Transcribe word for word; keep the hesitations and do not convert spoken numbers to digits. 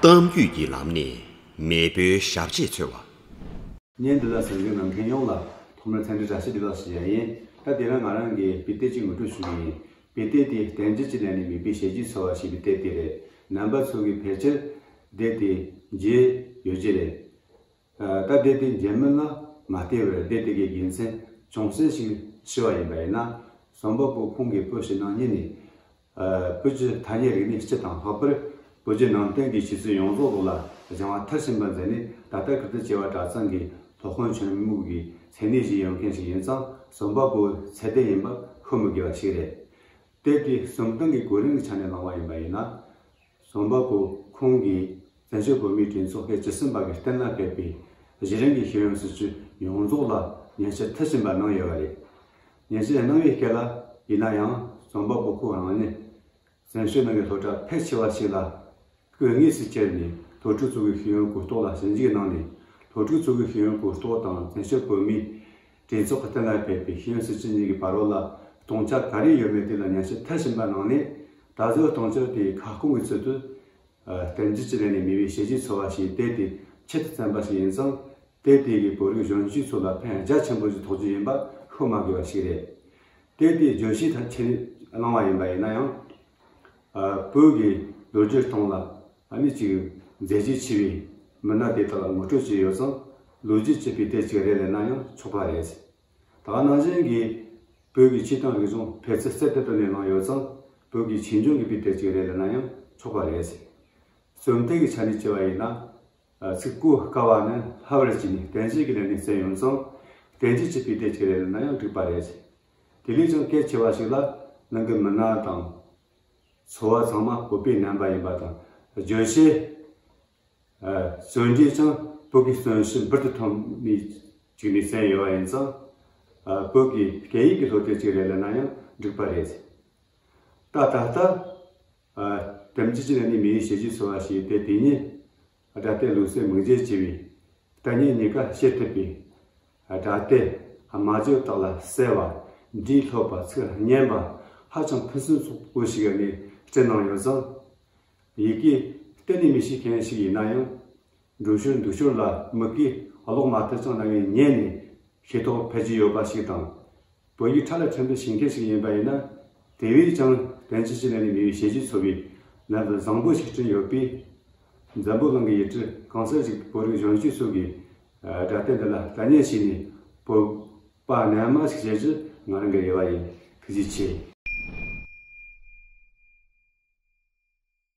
གཏམ་རྒྱུད་ཀྱི་ལམ་ནས་མེས་པོའི་ཞབས་རྗེས་འཚོལ་བ། བརྙན་འདི་ལ་གསན་མཁན་ནམ་མཁན་ཡོངས་ལ་ཐོག་མར་འཚམས་འདྲི་བཀྲ་ཤིས་བདེ་ལེགས་ཞུ་ཡ་ཡིན། ད་དེ་རིང་ང་རང་གིས་བོད་སྐད་ཅིག་ངོ་སྤྲོད་ཞུ་གི་ཡིན། བོད་སྐད་དེ་བསྟན་བཅོས་ཀྱི་ལམ་ནས་མེས་པོའི་ཞབས་རྗེས་འཚོལ་བ་ཞེས་པའི་དེབ་དེ་རེད། རྣམ་པ་ཚོ་གིས་ཕལ་ཆེར་དེབ་དེ་མཇལ་ཡོད་ཀྱི་རེད། ད་དེབ་དེ་མཇལ་མིན་ལ་མ་ལྟོས་པར་དེབ་དེ་གའི་དགེ་མཚན་ཅུང་ཟད་ཞིག་ཞུ་བ་ཡིན་པ་ཡིན་ན། རྩོམ་པ་པོ་ཁོང་གིས་བོད་ཕྱི་ནང་གཉིས་ནས་བོད་ཀྱི་ཐ་སྙད་རིག་གནས་སྤྱི་དང་ལྷག་པར་བོད་བརྒྱུད་ནང་བསྟན་གྱི་ཆོས་སྲིད་ཡོངས་རྫོགས་ཐོག་ལ་སྦྱང་བ་མཐར་ཕྱིན་པ་མཛད་ནས། ད་ལྟ་ཀིརྟི་བྱེས་པ་གྲྭ་ཚང་གི་སློབ་དཔོན་ཆེན་མོ་གི་མཚན་གནས་བཞེས་ཡོད་མཁན་ཞིག་ཡིན་ཙང་། རྩོམ་པ་པོ་ཚད་ལྡན་ཡིན་པ་ཤོད་མི་དགོས་པ་ཞིག་རེད། དེབ་དེ་རྩོམ་སྟངས་ཀྱི་གོ་རིམ་གྱི་ཆ་ནས་གནང་བ་ཡིན་པ་ཡིན་ན། རྩོམ་པ་པོ་ཁོང་གིས་བཙན་བྱོལ་བོད་མིའི་གྲོས་ཚོགས་ཐེངས་བཅུ་གསུམ་པ་གི་གཏན་ལ་ཕེབས་པའི་གཞི་རིམ་གྱི་ཤེས་ཡོན་སྲིད་བྱུས་ཡོངས་རྫོགས་ལ་ཉན་ཞིབ་མཐར་ཕྱིན་པ་གནང་ཡོད་པ་རེད། ཉན་ཞིབ་གནང་བའི་སྐབས་ལ་ཡིན་ན་ཡང་། རྩོམ་པ་པོ་ཁོ་རང་ཉིད་བཙན་བྱོལ་ནང་གི་སློབ་གྲྭ་ཕལ་ཆེ་བ་ཞིག་ལ་སྐུ་དངོས་སུ་བཅར་ནས་སློབ་ཕྲུག་ཚོ་གི་ཤེས་ཡོན་གོ་རྟོགས་ལ་ཞིབ་འཇུག་གནང་ནས། སློབ་ཕྲུག་ཚོ་གི་ཤེས་ཡོན་གོ་རྟོགས་དང་བཙན་བྱོལ་བོད་མིའི་གྲོས་ཚོགས་ཀྱི་གཏན་ལ་ཕེབས་པའི་ཤེས་ཡོན་སྲིད་བྱུས་གཉིས་ཀྱི་བར་རོལ་ལ་སྟོང་ཆ་ག་རེ་ཡོད་མེད་དེ་ལ་ཉན་ཞིབ་མཐར་ཕྱིན་པ་གནང་ནས། ད་གཟོད་སྟོང་ཆ་དེའི་ཁ་སྐོང་གི་ཚུལ་དུ། ཨ། བསྟན་བཅོས་ཀྱི་ལམ་ནས་མེས་པོའི་ཞབས་རྗེས་འཚོལ་བ་ཞེས་དེབ་དེ་ཆེད་དུ་བརྩམས་པ་ཞིག་ཡིན་ཙང་། དེབ་དེ་གིས་བོད་རིགས་གཞོན་སྐྱེས་ཚོ་ལ་ཕན་རྒྱ་ཆེན་པོ་ཞིག་ཐོགས་རྒྱུ་ཡིན་པ་ཤོད་མ་དགོས་པ་ཞིག་རེད། དེབ་དེའི་བརྗོད་གཞི་ཐད་ཆེད་གནང་བ་ཡིན་པ་ཡིན་ན་ཡང་། ཨ། བོད་ཀྱི་ལོ་རྒྱུས་སྟེང་ལ་ཨ་ནི་ཅིག་མཛད་རྗེས་ཆེ་བའི་མི་སྣ་དེ་དག་ལ་ངོ་སྤྲོད་བྱས་ཡོད་ཙང་། ལོ་རྒྱུས་ཀྱི་དཔེ་དེབ་ཅིག་རེད་ལབ་ན་ཡང་ཆོག་པ་རེད། ད་ག་ནང་བཞིན་གྱི་བོད་ཀྱི་ཆོས་དང་རིག་གཞུང་འཕེལ་ཚུལ་རྩལ་དེ་དག་ནས་གནང་ཡོད་ཙང་། བོད་ཀྱི་ཆོས་འབྱུང་གི་དཔེ་དེབ་ཅིག་རེད་ལབ་ན་ཡང་ཆོག་པ་རེད། རྩོམ་སྟངས་ཀྱི་ཆ་ནས་བྱས་པ་ཡིན་ན། ཚིག་གོ་དཀའ་བ་ནི་ལྷག་པར་བྱས་ནས་བསྟན་བཅོས་ཀྱི་ལམ་ནས་གསན་ཡོད་ཙང་། བསྟན་བཅོས་ཀྱི་དཔེ་དེབ་ཅིག་རེད་ལབ་ན་ཡང་འགྲིག་པ་རེད། དེ་ལས་ཀྱང་གལ་ཆེ་བ་ཞིག་ལ་ནང་གི་མི་སྣ་དང་། འཚོ་བ་ཚང་མ་བོད་པའི་རྣམ་པ་ཡིན་པ་དང་། བརྗོད་བྱའི་ཨ། བརྩོན་འགྲུས་ཀྱང་བོད་ཀྱི་བརྩོན་ཤུགས་འབུར་དུ་ཐོན་ནས་ཅིག་ནས་གསན་ཡོད་པ་ཡིན་ཙང་། ཨ། བོད་ཀྱི་སྐད་ཡིག་གི་སློབ་དེབ་ཅིག་རེད་ལབ་ན་ཡང་འགྲིག་པ་རེད། ད་ད་ལྟ། ཨ། བསྟན་བཅོས་ཀྱི་ལམ་ནས་མེས་པོའི་ཞབས་རྗེས་འཚོལ་བ་ཞེས་དེབ་དེ་ཉིད་སྒྲ་དེབ་ལུགས་སྲོལ་མིག་དཔེ་བྱས་པའི་གཏན་ཉིད་གཉིས་ཀ་བཤད་ཐུབ་པའི་སྒྲ་དེབ་སྨྲ་བརྗོད་དག་ལ་གསལ་བ། འབྲི་སློབ་པ་ཚིག་སྙན་པ། ཧ་ཅང་ཕུན་སུམ་ཚོགས་པོ་ཞིག་ནས་བྲིས་གནང་ཡོད་ཙང་། ཡི་གེ་གཏན་ནས་མི་ཤེས་མཁན་ཞིག་ཡིན་ན་ཡང་། འགྲོ་ཞོར་འདུག་ཞོར་ལ་མིག་གིས་ཀློག་མ་ཐུབ་ཀྱང་རྣ་བས་ཉན་ནས་ཤེས་རྟོགས་འཕེལ་རྒྱུ་ཡོད་པ་ཞིག་དང་། བོད་ཡིག་ཕྲ་ལ་ཕྲན་བུ་ཤེས་མཁན་ཞིག་ཡིན་པ་ཡིན་ན། དེ་བས་ཀྱང་བསྟན་བཅོས་ཀྱི་ལམ་ནས་མེས་པོའི་ཞབས་རྗེས་འཚོལ་བའི་ལམ་བུ་བཟང་པོ་ཞིག་བསྐྲུན་ཡོད་པས། འཛམ་བུ་གླིང་གི་ཡུལ་གྲུ་གང་སར་བཞུགས་པའི་བོད་རིགས་གཞོན་སྐྱེས་ཚོ་གིས་སྒྲ་དེབ་འདི་ལ་ལྟ་ཉན་བྱས་ནས་བོད་པ་རྣལ་མ་ཞིག་བྱེད་རྒྱུ་ང་རང་གི་རེ་བ་ཡིན། ཐུགས་རྗེ་ཆེ།